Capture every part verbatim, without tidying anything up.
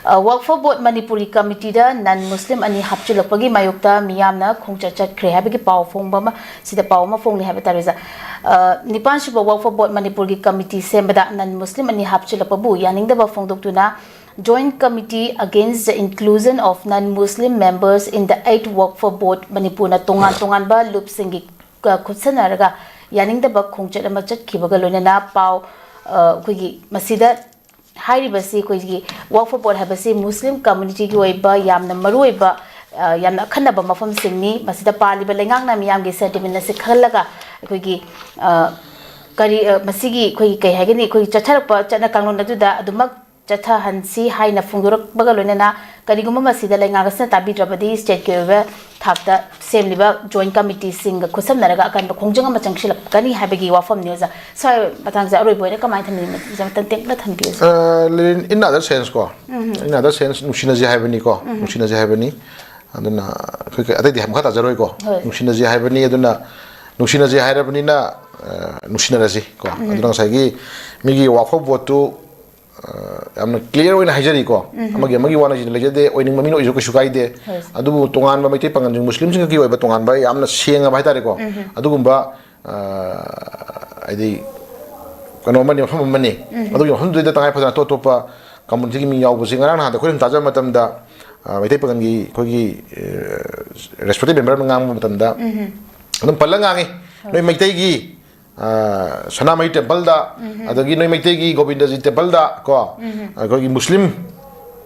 ꯑ, ꯋꯛꯐ ꯕꯣꯔꯗ ꯃꯅꯤꯄꯨꯔꯒꯤ ꯀꯃꯤꯇꯤꯗ ꯅꯟ ꯃꯨꯁꯂꯤꯝ ꯑꯅꯤ ꯍꯥꯞꯆꯤꯜꯂꯛꯄꯒꯤ ꯃꯥꯌꯣꯛꯇ ꯃꯤꯌꯥꯝꯅ ꯈꯣꯡꯆꯠ ꯆꯠꯈ꯭ꯔꯦ ꯍꯥꯏꯕꯒꯤ ꯄꯥꯎ ꯐꯣꯡꯕ ꯑꯃ, ꯁꯤꯗ ꯄꯥꯎ ꯑꯃ ꯐꯣꯡꯂꯤ ꯍꯥꯏꯕ ꯇꯥꯔꯦ, ꯑꯣꯖꯥ꯫ ꯑ, ꯅꯤꯄꯥꯟ ꯁꯨꯕ ꯋꯛꯐ ꯕꯣꯔꯗ ꯃꯅꯤꯄꯨꯔꯒꯤ ꯀꯃꯤꯇꯤ ꯁꯦꯝꯕꯗ ꯅꯟ ꯃꯨꯁꯂꯤꯝ ꯑꯅꯤ ꯍꯥꯞꯆꯤꯜꯂꯛꯄꯕꯨ ꯌꯥꯅꯤꯡꯗꯕ ꯐꯣꯡꯗꯣꯛꯇꯨꯅ Joint Committee Against the Inclusion of Non-Muslim Members in the Eighth Waqf Board ꯃꯅꯤꯄꯨꯔꯅ ꯇꯣꯉꯥꯟ ꯇꯣꯉꯥꯟꯕ ꯂꯨꯞꯁꯤꯡꯒꯤ, ꯑ, ꯈꯨꯠꯁꯝꯅꯔꯒ ꯌꯥꯅꯤꯡꯗꯕ ꯈꯣꯡꯆꯠ ꯑꯃ ꯆꯠꯈꯤꯕꯒ ꯂꯣꯏꯅꯅ ꯄꯥꯎ, ꯑ, ꯑꯩꯈꯣꯏꯒꯤ ꯃꯁꯤꯗ ꯍꯥꯏꯔꯤꯕꯁꯤ ꯑꯩꯈꯣꯏꯒꯤ ꯋꯛꯐ ꯕꯣꯔꯗ ꯍꯥꯏꯕꯁꯤ ꯃꯨꯁꯂꯤꯝ ꯀꯝꯃ꯭ꯌꯨꯅꯤꯇꯤꯒꯤ ꯑꯣꯏꯕ ꯌꯥꯝꯅ ꯃꯔꯨꯑꯣꯏꯕ, ꯑ, ꯌꯥꯝꯅ ꯑꯈꯟꯅꯕ ꯃꯐꯝꯁꯤꯡꯅꯤ꯫ ꯃꯁꯤꯗ ꯄꯥꯜꯂꯤꯕ ꯂꯩꯉꯥꯛꯅ ꯃꯤꯌꯥꯝꯒꯤ ꯁꯦꯟꯇꯤꯃꯦꯟ ꯑꯁꯤ ꯈꯜꯂꯒ ꯑꯩꯈꯣꯏꯒꯤ, ꯑ, ꯀꯔꯤ, ꯑ, ꯃꯁꯤꯒꯤ ꯑꯩꯈꯣꯏꯒꯤ ꯀꯩ ꯍꯥꯏꯒꯅꯤ, ꯑꯩꯈꯣꯏꯒꯤ ꯆꯠꯊꯔꯛꯄ ꯆꯠꯅ ꯀꯥꯡꯂꯣꯟ ꯑꯗꯨꯗ ꯑꯗꯨꯃꯛ ꯆꯠꯊꯍꯟꯁꯤ ꯍꯥꯏꯅ ꯐꯣꯡꯗꯣꯔꯛꯄꯒ ꯂꯣꯏꯅꯅ ꯀꯔꯤꯒꯨꯝꯕ ꯃꯁꯤꯗ ꯂꯩꯉꯥꯛ ꯑꯁꯤꯅ ꯇꯥꯕꯤꯗ꯭ꯔꯕꯗꯤ ꯁ꯭ꯇꯦꯠꯀꯤ ꯑꯣꯏꯕ ꯊꯥꯛꯇ ꯁꯦꯝꯂꯤꯕ ꯖꯣꯏꯟ ꯀꯃꯤꯇꯤꯁꯤꯡꯒ ꯈꯨꯠꯁꯝꯅꯔꯒ ꯑꯀꯟꯕ ꯈꯣꯡꯖꯪ ꯑꯃ ꯆꯪꯁꯤꯜꯂꯛꯀꯅꯤ ꯍꯥꯏꯕꯒꯤ ꯋꯥꯐꯝꯅꯤ, ꯑꯣꯖꯥ꯫ ꯁ꯭ꯋꯥꯏ ꯃꯇꯥꯡꯁꯦ ꯑꯔꯣꯏꯕ ꯑꯣꯏꯅ ꯀꯃꯥꯏꯅ ꯊꯝꯕꯤꯅꯤꯡꯕ, ꯑꯣꯖꯥ, ꯃꯇꯝ ꯇꯦꯟꯅ ꯊꯝꯕꯤꯌꯨ꯫ ꯑ, in other sense ꯀꯣ, in other sense ꯅꯨꯡꯁꯤꯅꯁꯤ ꯍꯥꯏꯕꯅꯤꯀꯣ, ꯅꯨꯡꯁꯤꯅꯁꯤ ꯍꯥꯏꯕꯅꯤ꯫ ꯑꯗꯨꯅ ꯑꯩꯈꯣꯏ ꯀꯩ-, ꯑꯇꯩꯗꯤ ꯃꯈꯥ ꯇꯥꯖꯔꯣꯏꯀꯣ꯫ ꯍꯣꯏ꯫ ꯅꯨꯡꯁꯤꯅꯁꯤ ꯍꯥꯏꯕꯅꯤ, ꯑꯗꯨꯅ ꯅꯨꯡꯁꯤꯅꯁꯤ ꯍꯥꯏꯔꯕꯅꯤꯅ, ꯑ, ꯅꯨꯡꯁꯤꯅꯔꯁꯤ ꯀꯣ꯫ ꯑꯗꯨꯅ ꯉꯁꯥꯏꯒꯤ ꯃꯤꯒꯤ ꯋꯥꯛꯐ ꯕꯣꯔꯗꯇꯨ ꯑ, ꯌꯥꯝꯅ clear ꯑꯣꯏꯅ ꯍꯥꯏꯖꯔꯤꯀꯣ꯫ ꯑꯃꯒꯤ ꯑꯃꯒꯤ ꯋꯥ ꯅꯩꯖꯤꯅ ꯂꯩꯖꯗꯦ, ꯑꯣꯏꯅꯤꯡꯕ ꯃꯤꯅ ꯑꯣꯏꯖꯧ, ꯀꯩꯁꯨ ꯀꯥꯏꯗꯦ꯫ ꯍꯣꯏ꯫ ꯑꯗꯨꯕꯨ ꯇꯣꯉꯥꯟꯕ ꯃꯩꯇꯩ ꯄꯥꯉꯜꯁꯤꯡ, ꯃꯨꯁꯂꯤꯝꯁꯤꯡꯒꯤ ꯑꯣꯏꯕ ꯇꯣꯉꯥꯟꯕ ꯌꯥꯝꯅ ꯁꯦꯡꯉꯕ ꯍꯥꯏꯇꯥꯔꯦꯀꯣ꯫ ꯑꯗꯨꯒꯨꯝꯕ, ꯑ, ꯍꯥꯏꯗꯤ ꯀꯩꯅꯣ ꯑꯃꯅꯤ, ꯃꯐꯝ ꯑꯃꯅꯤ꯫ ꯑꯗꯨꯒꯤ ꯃꯐꯝꯗꯨꯗ ꯇꯉꯥꯏ ꯐꯗꯅ ꯑꯇꯣꯞ ꯑꯇꯣꯞꯄ ꯀꯝꯃꯨꯅꯤꯇꯤꯒꯤ ꯃꯤ ꯌꯥꯎꯕꯁꯤ ꯉꯔꯥꯡ ꯅꯍꯥꯟꯗ ꯑꯩꯈꯣꯏꯅ ꯇꯥꯖꯕ ꯃꯇꯝꯗ, ꯑ, ꯃꯩꯇꯩ ꯄꯥꯉꯜꯒꯤ ꯑꯩꯈꯣꯏꯒꯤ, ꯑ, respected member ꯑꯃꯅ ꯉꯥꯡꯕ ꯃꯇꯝꯗ ꯑꯗꯨꯝ ꯄꯜꯂ ꯉꯥꯡꯉꯤ꯫ ꯍꯣꯏ꯫ ꯅꯣꯏ ꯃꯩꯇꯩꯒꯤ ꯑ, ꯁꯅꯥꯃꯍꯤ ꯇꯦꯝꯄꯜꯗ, ꯑꯗꯒꯤ ꯅꯣꯏ ꯃꯩꯇꯩꯒꯤ ꯒꯣꯕꯤꯟꯗꯖꯤ ꯇꯦꯝꯄꯜꯗ ꯀꯣ, ꯑꯩꯈꯣꯏꯒꯤ ꯃꯨꯁꯂꯤꯝ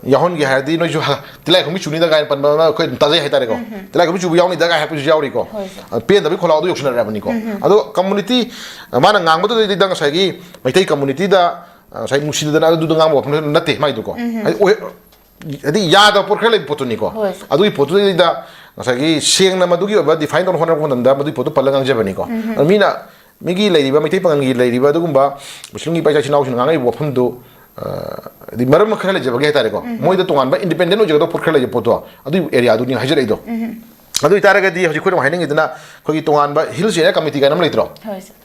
ꯌꯥꯎꯍꯟꯒꯦ ꯍꯥꯏꯔꯗꯤ ꯅꯣꯏꯁꯨ ꯍ-, ꯇꯤꯜꯂꯥꯏꯈꯨꯝꯕꯤ ꯆꯨꯅꯤꯗ ꯀꯥꯏꯅ ꯄꯟꯕ ꯑꯃ ꯑꯩꯈꯣꯏ ꯑꯗꯨꯝ ꯇꯥꯖꯩ ꯍꯥꯏꯇꯥꯔꯦꯀꯣ꯫ ꯇꯤꯜꯂꯥꯏꯈꯨꯝꯕꯤ ꯆꯨꯕ ꯌꯥꯎꯅꯤꯗ ꯀꯥꯏ ꯍꯥꯏꯕꯁꯨ ꯌꯥꯎꯔꯤꯀꯣ꯫ ꯍꯣꯏ, ꯁꯥꯔ꯫ ꯑ, ꯄꯦꯟꯗꯕꯒꯤ ꯈꯣꯜꯂꯥꯎꯗꯣ ꯌꯧꯁꯤꯟꯅꯔꯛꯑꯕꯅꯤꯀꯣ꯫ ꯑꯗꯣ ꯀꯝꯃꯨꯅꯤꯇꯤ, ꯑ, ꯃꯥꯅ ꯉꯥꯡꯕꯗꯨꯗꯩꯗ ꯉꯁꯥꯏꯒꯤ ꯃꯩꯇꯩ ꯀꯝꯃꯨꯅꯤꯇꯤꯗ, ꯑ, ꯉꯁꯥꯏ ꯅꯨꯡꯁꯤꯅꯗꯅ ꯑꯗꯨꯗ ꯉꯥꯡꯕ ꯋꯥꯐꯝ ꯅꯠꯇꯦ ꯃꯥꯏꯗꯨꯀꯣ꯫ ꯍꯥꯏꯗꯤ ꯑꯣꯏ-, ꯍꯥꯏꯗꯤ ꯌꯥꯗꯕ ꯄꯣꯠ ꯈꯔ ꯂꯩꯕ ꯄꯣꯠꯇꯨꯅꯤꯀꯣ꯫ ꯍꯣꯏ, ꯁꯥꯔ꯫ ꯑꯗꯨꯒꯤ ꯄꯣꯠꯇꯨꯗꯩꯗ ꯉꯁꯥꯏꯒꯤ ꯁꯦꯡꯅ ꯃꯗꯨꯒꯤ ꯑꯣꯏꯕ define ꯇꯧꯅ ꯍꯣꯠꯅꯔꯛꯄ ꯃꯇꯝꯗ ꯃꯗꯨꯒꯤ ꯄꯣꯠꯇꯨ ꯄꯜꯂꯒ ꯉꯥꯡꯖꯕꯅꯤꯀꯣ꯫ ꯑꯗꯣ ꯃꯤꯅ ꯃꯤꯒꯤ ꯂꯩꯔꯤꯕ ꯃꯩꯇꯩ ꯄꯥꯉꯜꯒꯤ ꯂꯩꯔꯤꯕ ꯑꯗꯨꯒꯨꯝꯕ ꯃꯨꯁꯂꯤꯝꯒꯤ ꯏꯄꯥ ꯏꯆꯥ ꯏꯆꯤꯟ ꯏꯅꯥꯎꯁꯤꯡꯅ ꯉꯥꯡꯉꯛꯏꯕ ꯋꯥꯐꯝꯗꯨ, ꯑ, ꯍꯥꯏꯗꯤ ꯃꯔꯝ ꯈꯔ ꯂꯩꯖꯕꯒꯤ ꯍꯥꯏꯇꯥꯔꯦꯀꯣ꯫ ꯃꯣꯏꯗ ꯇꯣꯉꯥꯟꯕ independent ꯑꯣꯏꯖꯒꯗꯕ ꯄꯣꯠ ꯈꯔ ꯂꯩꯖꯕ ꯄꯣꯠꯇꯣ, ꯑꯗꯨꯒꯤ area ꯗꯨꯅꯤ ꯍꯥꯏꯖꯔꯛꯏꯗꯣ꯫ ꯑꯗꯨ ꯑꯣꯏꯇꯥꯔꯒꯗꯤ ꯍꯧꯖꯤꯛ ꯑꯩꯈꯣꯏꯅ ꯍꯥꯏꯅꯤꯡꯉꯤꯗꯅ ꯑꯩꯈꯣꯏꯒꯤ ꯇꯣꯉꯥꯟꯕ Hills Area Committee ꯀꯥꯏꯅ ꯑꯃ ꯂꯩꯇ꯭ꯔꯣ? ꯍꯣꯏ, ꯁꯥꯔ꯫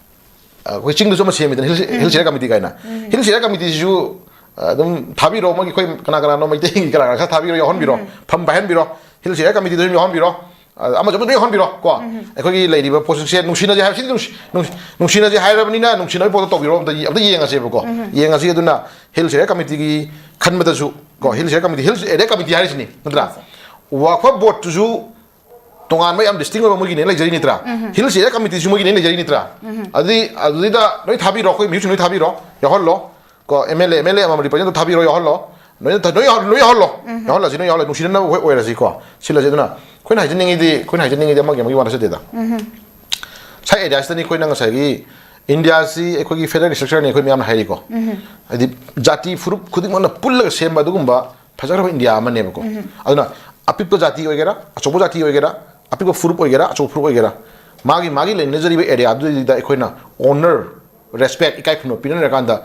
ꯑ, ꯑꯩꯈꯣꯏ ꯆꯤꯡꯗꯁꯨ ꯑꯃ ꯁꯦꯝꯃꯤꯗꯅ Hills, Hills Area Committee ꯀꯥꯏꯅ꯫ Hills Area Committee ꯁꯤꯁꯨ ꯑꯗꯨꯝ ꯊꯥꯕꯤꯔꯣ, ꯃꯣꯏꯒꯤ ꯑꯩꯈꯣꯏ ꯀꯅꯥ ꯀꯅꯥꯅꯣ ꯃꯩꯇꯩꯒꯤ ꯀꯅꯥ ꯀꯅꯥ ꯈꯔ ꯊꯥꯕꯤꯔꯣ, ꯌꯥꯎꯍꯟꯕꯤꯔꯣ꯫ ꯐꯝ ꯄꯥꯏꯍꯟꯕꯤꯔꯣ꯫ Hills area ꯀꯃꯤꯇꯤꯗꯁꯨ ꯌꯥꯎꯍꯟꯕꯤꯔꯣ꯫ ꯑ, ꯑꯃꯁꯨ ꯑꯃꯁꯨ ꯌꯥꯎꯍꯟꯕꯤꯔꯣ ꯀꯣ꯫ ꯑꯩꯈꯣꯏꯒꯤ ꯂꯩꯔꯤꯕ ꯄꯣꯠꯁꯛꯁꯦ ꯅꯨꯡꯁꯤꯅꯁꯦ ꯍꯥꯏꯕ, ꯁꯤꯗꯤ ꯅꯨꯡꯁꯤ-, ꯅꯨꯡꯁꯤ-, ꯅꯨꯡꯁꯤꯅꯁꯦ ꯍꯥꯏꯔꯕꯅꯤꯅ ꯅꯨꯡꯁꯤꯅꯕꯒꯤ ꯄꯣꯠꯇꯣ ꯇꯧꯕꯤꯔꯣ, ꯑꯝꯇ ꯌꯦ-, ꯑꯝꯇ ꯌꯦꯡꯉꯁꯦꯕꯀꯣ꯫ ꯌꯦꯡꯉꯁꯤ꯫ ꯑꯗꯨꯅ ꯍꯤꯜꯁ ꯑꯦꯔꯤꯌꯥ ꯀꯃꯤꯇꯤꯒꯤ ꯈꯟꯕꯗꯁꯨ ꯀꯣ, hills area committee, hills area committee ꯍꯥꯏꯔꯤꯁꯤꯅꯤ ꯅꯠꯇ꯭ꯔꯥ? ꯋꯥꯛꯐ ꯕꯣꯔꯗꯇꯨꯁꯨ ꯇꯣꯉꯥꯟꯕ ꯌꯥꯝ ꯗꯤꯁꯇꯤꯡ ꯑꯣꯏꯕ ꯃꯣꯏꯒꯤꯅꯦ ꯂꯩꯖꯔꯤ ꯅꯠꯇ꯭ꯔꯥ? ꯍꯤꯜꯁ ꯑꯦꯔꯤꯌꯥ ꯀꯃꯤꯇꯤꯁꯨ ꯃꯣꯏꯒꯤꯅꯦ ꯂꯩꯖꯔꯤ ꯅꯠꯇ꯭ꯔꯥ? ꯑꯗꯨꯗꯤ ꯑꯗꯨꯗꯩꯗ ꯂꯣꯏ ꯊꯥꯕꯤꯔꯣ, ꯑꯩꯈꯣꯏ ꯃꯤꯍꯨꯠꯁꯤꯡ ꯂꯣꯏ ꯊꯥꯕꯤꯔꯣ, ꯌꯥꯎꯍꯜꯂꯣ꯫ ꯀꯣ, M L A, M L A ꯑꯃꯃꯝ ꯔꯤꯄ꯭ꯔꯖꯦꯟꯇꯦꯇꯤꯚ ꯊꯥꯕꯤꯔꯣ, ꯌꯥꯎꯍꯜꯂꯣ꯫ ꯂꯣꯏꯅ ꯊ-, ꯂꯣꯏ ꯌꯥꯎꯍꯜ-, ꯂꯣꯏ ꯌꯥꯎꯍꯜꯂꯣ꯫ ꯌꯥꯎꯍꯜꯂꯁꯤ, ꯅꯣꯏ ꯌꯥꯎꯍꯜꯂꯣ, ꯅꯨꯡꯁꯤꯅꯅꯕ ꯑꯩꯈꯣꯏ ꯑꯣꯏꯔꯁꯤꯀꯣ꯫ ꯁꯤꯜꯂꯁꯤ꯫ ꯑꯗꯨꯅ ꯑꯩꯈꯣꯏꯅ ꯍꯥꯏꯖꯅꯤꯡꯉꯤꯗꯤ, ꯑꯩꯈꯣꯏꯅ ꯍꯥꯏꯖꯅꯤꯡꯉꯤꯗꯤ ꯑꯃꯒꯤ ꯑꯃꯒꯤ ꯋꯥ ꯅꯠꯆꯗꯦꯗ꯫ ꯁꯥꯏ ꯑꯦꯔꯤꯌꯥꯁꯤꯗꯅꯤ ꯑꯩꯈꯣꯏꯅ ꯉꯁꯥꯏꯒꯤ ꯏꯟꯗꯤꯌꯥꯁꯤ ꯑꯩꯈꯣꯏꯒꯤ ꯐꯦꯗꯔꯦꯜ ꯏꯁꯇ꯭ꯔꯛꯆꯔꯅꯤ ꯑꯩꯈꯣꯏ ꯃꯌꯥꯝꯅ ꯍꯥꯏꯔꯤꯀꯣ꯫ ꯍꯥꯏꯗꯤ ꯖꯥꯇꯤ ꯐꯨꯔꯨꯞ ꯈꯨꯗꯤꯡꯃꯛꯅ ꯄꯨꯜꯂꯒ ꯁꯦꯝꯕ ꯑꯗꯨꯒꯨꯝꯕ ꯐꯖꯈ꯭ꯔꯕ ꯏꯟꯗꯤꯌꯥ ꯑꯃꯅꯦꯕꯀꯣ꯫ ꯑꯗꯨꯅ ꯑꯄꯤꯛꯄ ꯖꯥꯇꯤ ꯑꯣꯏꯒꯦꯔꯥ, ꯑꯆꯧꯕ ꯖꯥꯇꯤ ꯑꯣꯏꯒꯦꯔꯥ, ꯑꯄꯤꯛꯄ ꯐꯨꯔꯨꯞ ꯑꯣꯏꯒꯦꯔꯥ, ꯑꯆꯧꯕ ꯐꯨꯔꯨꯞ ꯑꯣꯏꯒꯦꯔꯥ, ꯃꯥꯒꯤ, ꯃꯥꯒꯤ ꯂꯩꯅꯖꯔꯤꯕ ꯑꯦꯔꯤꯌꯥꯗꯨꯗꯩꯗꯨꯗ ꯑꯩꯈꯣꯏꯅ ꯑꯣꯅꯔ, ꯔꯦꯁꯄꯦꯛ, ꯏꯀꯥꯏ ꯈꯨꯝꯅꯕ ꯄꯤꯅꯔꯀꯥꯟꯗ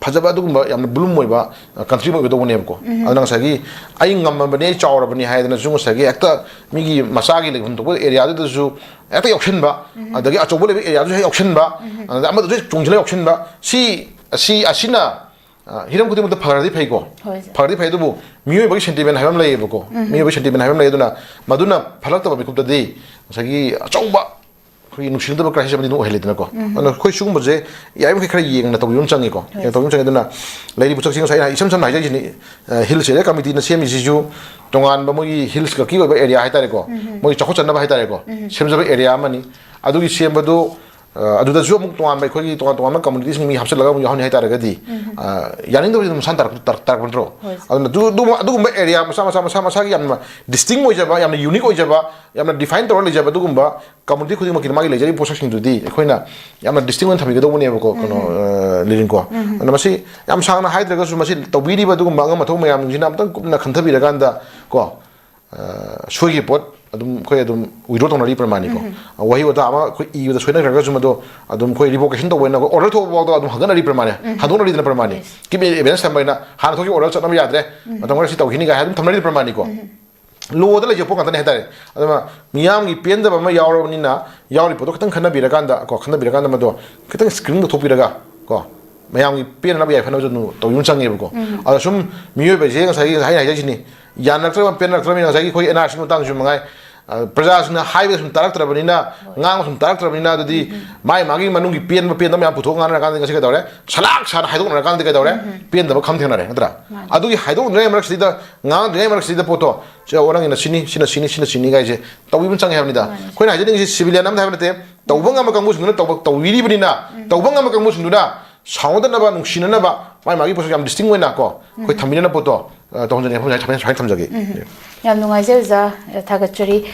ꯐꯖꯕ ꯑꯗꯨꯒꯨꯝꯕ ꯌꯥꯝꯅ ꯕ꯭ꯂꯨꯝ ꯑꯣꯏꯕ, ꯑ, ꯀꯟꯇ꯭ꯔꯤ ꯑꯃ ꯑꯣꯏꯒꯗꯧꯕꯅꯦꯕꯀꯣ꯫ ꯑꯗꯨꯅ ꯉꯁꯥꯏꯒꯤ "ꯑꯩ ꯉꯝꯃꯕꯅꯤ, ꯑꯩ ꯆꯥꯎꯔꯕꯅꯤ" ꯍꯥꯏꯗꯅꯁꯨ ꯉꯁꯥꯏꯒꯤ ꯍꯦꯛꯇ ꯃꯤꯒꯤ ꯃꯆꯥꯒꯤ ꯂꯩꯐꯝ ꯊꯣꯛꯄ ꯑꯦꯔꯤꯌꯥꯗꯨꯗꯁꯨ ꯍꯦꯛꯇ ꯌꯥꯎꯁꯟꯕ, ꯑꯗꯒꯤ ꯑꯆꯧꯕ ꯂꯩꯕ ꯑꯦꯔꯤꯌꯥꯗꯨꯁꯨ ꯍꯦꯛ ꯌꯥꯎꯁꯟꯕ, ꯑꯗ ꯑꯃꯗꯨꯁꯨ ꯍꯦꯛ ꯆꯣꯡꯁꯤꯜꯂ ꯌꯥꯎꯁꯟꯕ, ꯁꯤ, ꯑꯁꯤ, ꯑꯁꯤꯅ, ꯑ, ꯍꯤꯔꯝ ꯈꯨꯗꯤꯡꯃꯛꯇ ꯐꯔꯗꯤ ꯐꯩꯀꯣ꯫ ꯍꯣꯏ, ꯁꯥꯔ꯫ ꯐꯔꯗꯤ ꯐꯩ, ꯑꯗꯨꯕꯨ ꯃꯤꯑꯣꯏꯕꯒꯤ ꯁꯦꯟꯇꯤꯃꯦꯟ ꯍꯥꯏꯕ ꯑꯃ ꯂꯩꯌꯦꯕꯀꯣ꯫ ꯃꯤꯑꯣꯏꯕꯒꯤ ꯁꯦꯟꯇꯤꯃꯦꯟ ꯍꯥꯏꯕ ꯑꯃ ꯂꯩ꯫ ꯑꯗꯨꯅ ꯃꯗꯨꯅ ꯐꯠꯂꯛꯇꯕ ꯃꯤꯀꯨꯞꯇꯗꯤ ꯉꯁꯥꯏꯒꯤ ꯑꯆꯧꯕ ꯑꯩꯈꯣꯏꯒꯤ ꯅꯨꯡꯁꯤꯅꯗꯕ ꯀ꯭ꯔꯥꯏꯁꯤꯁ ꯑꯃꯗꯤ ꯑꯗꯨꯝ ꯑꯣꯏꯍꯜꯂꯤꯗꯅꯀꯣ꯫ ꯑꯗꯨꯅ ꯑꯩꯈꯣꯏ ꯁꯤꯒꯨꯝꯕꯁꯦ ꯌꯥꯔꯤꯃꯈꯩ ꯈꯔ ꯌꯦꯡꯅ ꯇꯧꯕꯤꯕ ꯑꯃ ꯆꯪꯉꯤꯀꯣ꯫ ꯍꯣꯏ, ꯌꯦꯡꯅ ꯇꯧꯕꯤꯕ ꯑꯃ ꯆꯪꯉꯤ꯫ ꯑꯗꯨꯅ ꯂꯩꯔꯤꯕ ꯄꯣꯠꯁꯛꯁꯤꯡ ꯉꯁꯥꯏ ꯑꯩꯅ ꯏꯁꯝ ꯁꯝꯅ ꯍꯥꯏꯖꯔꯤꯁꯤꯅꯤ, ꯑ, ꯍꯤꯜꯁ ꯑꯦꯔꯤꯌꯥ ꯀꯃꯤꯇꯤꯅ ꯁꯦꯝꯃꯤꯁꯤꯁꯨ ꯇꯣꯉꯥꯟꯕ ꯃꯣꯏꯒꯤ ꯍꯤꯜꯁ ꯈꯛꯀꯤ ꯑꯣꯏꯕ ꯑꯦꯔꯤꯌꯥ ꯍꯥꯏꯇꯥꯔꯦꯀꯣ, ꯃꯣꯏ ꯆꯥꯎꯈꯠꯆꯅꯕ ꯍꯥꯏꯇꯥꯔꯦꯀꯣ, ꯁꯦꯝꯖꯕ ꯑꯦꯔꯤꯌꯥ ꯑꯃꯅꯤ꯫ ꯑꯗꯨꯒꯤ ꯁꯦꯝꯕꯗꯨ, ꯑ, ꯑꯗꯨꯗꯁꯨ ꯑꯃꯨꯛ ꯇꯣꯉꯥꯟꯕ ꯑꯩꯈꯣꯏꯒꯤ ꯇꯣꯉꯥꯟ ꯇꯣꯉꯥꯟꯕ ꯀꯝꯃꯨꯅꯤꯇꯤꯁꯤꯡ ꯃꯤ ꯍꯥꯞꯆꯤꯜꯂꯒ ꯑꯃꯨꯛ ꯌꯥꯎꯍꯟꯅꯤ ꯍꯥꯏꯇꯥꯔꯒꯗꯤ, ꯑ, ꯌꯥꯅꯤꯡꯗꯕꯁꯤ ꯑꯗꯨꯝ ꯃꯁꯥꯅ ꯇꯥꯔꯛ-, ꯇꯥꯔꯛ-, ꯇꯥꯔꯛꯄ ꯅꯠꯇ꯭ꯔꯣ? ꯍꯣꯏ, ꯁꯥꯔ꯫ ꯑꯗꯨꯅ ꯑꯗꯨ-, ꯑꯗꯨꯒꯨꯝꯕ, ꯑꯗꯨꯒꯨꯝꯕ ꯑꯦꯔꯤꯌꯥ ꯃꯆꯥ ꯃꯆꯥ, ꯃꯁꯥ ꯃꯁꯥꯒꯤ ꯌꯥꯝꯅ ꯗꯤꯁꯇꯤꯡ ꯑꯣꯏꯖꯕ, ꯌꯥꯝꯅ ꯌꯨꯅꯤꯛ ꯑꯣꯏꯖꯕ, ꯌꯥꯝꯅ ꯗꯤꯐꯥꯏꯟ ꯇꯧꯔ ꯂꯩꯖꯕ ꯑꯗꯨꯒꯨꯝꯕ ꯀꯝꯃꯨꯅꯤꯇꯤ ꯈꯨꯗꯤꯡꯃꯛꯀꯤꯗꯤ ꯃꯥꯒꯤ ꯂꯩꯖꯔꯤꯕ ꯄꯣꯠꯁꯛꯁꯤꯡꯗꯨꯗꯤ ꯑꯩꯈꯣꯏꯅ ꯌꯥꯝꯅ ꯗꯤꯁꯇꯤꯡ ꯑꯣꯏꯅ ꯊꯝꯕꯤꯒꯗꯧꯕꯅꯦꯕꯀꯣ, ꯀꯩꯅꯣ, ꯑ, ꯂꯤꯔꯤꯡꯀꯣ꯫ ꯑꯗꯨꯅ ꯃꯁꯤ ꯌꯥꯝ ꯁꯥꯡꯅ ꯍꯥꯏꯗ꯭ꯔꯒꯁꯨ ꯃꯁꯤ ꯇꯧꯕꯤꯔꯤꯕ ꯑꯗꯨꯒꯨꯝꯕ ꯑꯉꯝ ꯑꯊꯧ ꯃꯌꯥꯝꯁꯤꯡꯁꯤꯅ ꯑꯃꯨꯛꯇꯪ ꯀꯨꯞꯅ ꯈꯟꯊꯕꯤꯔꯀꯥꯟꯗ ꯀꯣ, ꯑ, ꯁꯣꯏꯈꯤꯕ ꯄꯣꯠ ꯑꯗꯨꯝ ꯑꯩꯈꯣꯏ ꯑꯗꯨꯝ ꯋꯤꯗ꯭ꯔꯣ ꯇꯧꯅꯔꯤ ꯄ꯭ꯔꯃꯥꯅꯤꯀꯣ꯫ ꯑ, ꯋꯥꯍꯩ ꯋꯥꯇꯥ ꯑꯃ ꯑꯩꯈꯣꯏ ꯏꯕꯗ ꯁꯣꯏꯅꯈ꯭ꯔꯒꯁꯨ ꯃꯗꯣ ꯑꯗꯨꯝ ꯑꯩꯈꯣꯏ ꯔꯤꯚꯣꯀꯦꯁꯟ ꯇꯧꯕ ꯑꯣꯏꯅ ꯑꯣꯔꯗꯔ ꯊꯣꯛꯄ ꯐꯥꯎꯗ ꯑꯗꯨꯝ ꯍꯟꯒꯠꯅꯔꯤ ꯄ꯭ꯔꯃꯥꯅꯤ, ꯍꯟꯗꯣꯛꯅꯔꯤꯗꯅ ꯄ꯭ꯔꯃꯥꯅꯤ꯫ Yes. ꯀꯤꯞ ꯑꯦ-, ꯑꯦꯚꯤꯗꯦꯟꯁ ꯊꯝꯕ ꯑꯣꯏꯅ ꯍꯥꯟꯅ ꯊꯣꯛꯈꯤꯕ ꯑꯣꯔꯗꯔ ꯆꯠꯅꯕ ꯌꯥꯗ꯭ꯔꯦ, ꯃꯇꯝ ꯈꯔ ꯁꯤ ꯇꯧꯈꯤꯅꯤ ꯀꯥꯏ ꯑꯗꯨꯝ ꯊꯝꯅꯔꯤ ꯄ꯭ꯔꯃꯥꯅꯤꯀꯣ꯫ ꯂꯣꯗ ꯂꯩꯖꯕ ꯄꯣꯠ ꯉꯥꯛꯇꯅꯦ ꯍꯥꯏꯇꯥꯔꯦ꯫ ꯑꯗꯨꯅ ꯃꯤꯌꯥꯝꯒꯤ ꯄꯦꯟꯗꯕ ꯑꯃ ꯌꯥꯎꯔꯕꯅꯤꯅ ꯌꯥꯎꯔꯤ ꯄꯣꯠꯇꯣ ꯈꯤꯇꯪ ꯈꯟꯅꯕꯤꯔꯀꯥꯟꯗ ꯀꯣ, ꯈꯟꯅꯕꯤꯔꯀꯥꯟꯗ ꯃꯗꯣ ꯈꯤꯇꯪ ꯁ꯭ꯀ꯭ꯔꯤꯟ ꯇꯧꯊꯣꯛꯄꯤꯔꯒ ꯀꯣ, ꯃꯌꯥꯝꯒꯤ ꯄꯦꯟꯅꯅꯕ ꯌꯥꯏꯐꯅꯕꯁꯨ ꯑꯗꯨꯝ ꯇꯧꯕꯤꯕ ꯑꯃ ꯆꯪꯉꯦꯕꯀꯣ꯫ ꯑꯗꯣ ꯁꯨꯝ ꯃꯤꯑꯣꯏꯕꯁꯦ ꯉꯁꯥꯏꯒꯤ, ꯉꯁꯥꯏ ꯑꯩꯅ ꯍꯥꯏꯖꯩꯁꯤꯅꯤ, ꯌꯥꯅꯔꯛꯇ꯭ꯔꯕ, ꯄꯦꯟꯅꯔꯛꯇ꯭ꯔꯕꯅꯤꯅ ꯉꯁꯥꯏꯒꯤ ꯑꯩꯈꯣꯏꯒꯤ ꯑꯦꯟ ꯑꯥꯔ ꯁꯤꯒꯤ ꯃꯇꯥꯡꯁꯨ ꯃꯉꯥꯏ, ꯑ, ꯄ꯭ꯔꯖꯥꯁꯤꯡꯅ ꯍꯥꯏꯕꯗ ꯁꯨꯝ ꯇꯥꯔꯛꯇ꯭ꯔꯕꯅꯤꯅ, ꯉꯥꯡꯕ ꯁꯨꯝ ꯇꯥꯔꯛꯇ꯭ꯔꯕꯅꯤꯅ, ꯑꯗꯨꯗꯤ ꯃꯥꯏ ꯃꯥꯒꯤ ꯃꯅꯨꯡꯒꯤ ꯄꯦꯟꯕ ꯄꯦꯟꯗꯕ ꯃꯌꯥꯝ ꯄꯨꯊꯣꯛ ꯉꯥꯡꯅꯔꯀꯥꯟꯗ ꯉꯁꯤ ꯀꯩꯗꯧꯔꯦ? ꯁꯂꯥꯛ ꯁꯥꯅ ꯍꯥꯏꯗꯣꯛꯅꯔꯀꯥꯟꯗ ꯀꯩꯗꯧꯔꯦ? ꯄꯦꯟꯗꯕ ꯈꯝ ꯊꯦꯡꯅꯔꯦ, ꯅꯠꯇ꯭ꯔꯥ? ꯑꯗꯨꯒꯤ ꯍꯥꯏꯗꯣꯛꯅꯗ꯭ꯔꯤꯉꯩ ꯃꯔꯛꯁꯤꯗ, ꯉꯥꯡꯗ꯭ꯔꯤꯉꯩ ꯃꯔꯛꯁꯤꯗ ꯄꯣꯠꯇꯣ, ꯁꯤ, "ꯑꯣ, ꯅꯪꯒꯤꯅ ꯁꯤꯅꯤ, ꯁꯤꯅ ꯁꯤꯅꯤ, ꯁꯤꯅ ꯁꯤꯅꯤ" ꯀꯥꯏꯁꯦ ꯇꯧꯕꯤꯕ ꯆꯪꯉꯦ ꯍꯥꯏꯕꯅꯤꯗ꯫ ꯑꯩꯈꯣꯏꯅ ꯍꯥꯏꯖꯅꯤꯡꯉꯤꯁꯤ ꯁꯤꯚꯤꯂꯤꯌꯟ ꯑꯃꯗ ꯍꯥꯏꯕ ꯅꯠꯇꯦ, ꯇꯧꯕ ꯉꯝꯕ ꯀꯥꯡꯕꯨꯁꯤꯡꯗꯨꯅ ꯇꯧꯕ, ꯇꯧꯕꯤꯔꯤꯕꯅꯤꯅ, ꯇꯧꯕ ꯉꯝꯕ ꯀꯥꯡꯕꯨꯁꯤꯡꯗꯨꯅ ꯁꯥꯎꯅꯗꯅꯕ, ꯅꯨꯡꯁꯤꯅꯅꯕ, ꯃꯥꯏ ꯃꯥꯒꯤ ꯄꯣꯠꯁꯨ ꯌꯥꯝ ꯗꯤꯁꯇꯤꯡ ꯑꯣꯏꯅ ꯀꯣ, ꯑꯩꯈꯣꯏ ꯊꯝꯕꯤꯅꯅꯕ ꯄꯣꯠꯇꯣ, ꯑ, ꯇꯧꯍꯟꯖꯅꯤꯡꯉꯦ, ꯁꯨꯃꯥꯏꯅ ꯊꯝꯖꯒꯦ꯫ ꯌꯥꯝ ꯅꯨꯡꯉꯥꯏꯖꯩ ꯑꯣꯖꯥ, ꯊꯥꯒꯠꯆꯔꯤ꯫